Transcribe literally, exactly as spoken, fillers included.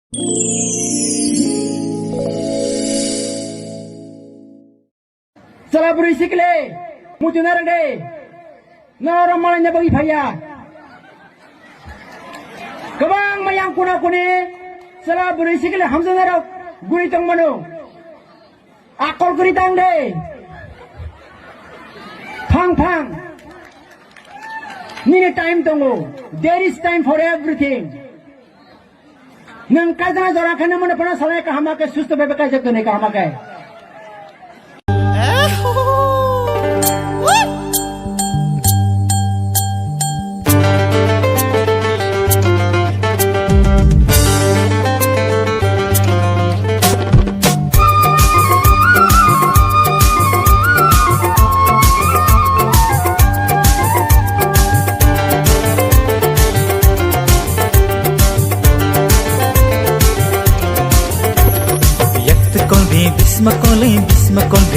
Chwla bwrwi sikle, muchunarok de, norok malaina bagwi phaiya. Kwbangma yang kuna kuni chwla bwrwi sikle hamjaknairok guri tongmano. Akol kwrwi tang de. Phang phang. Nini time tongo. There is time for everything. Nwng kaijana jora khe nwng mano phano salai kaham khe, susto bebe kaijak tonwi kaham khe. Yakte kolbi bisma koli, bisma kolbi.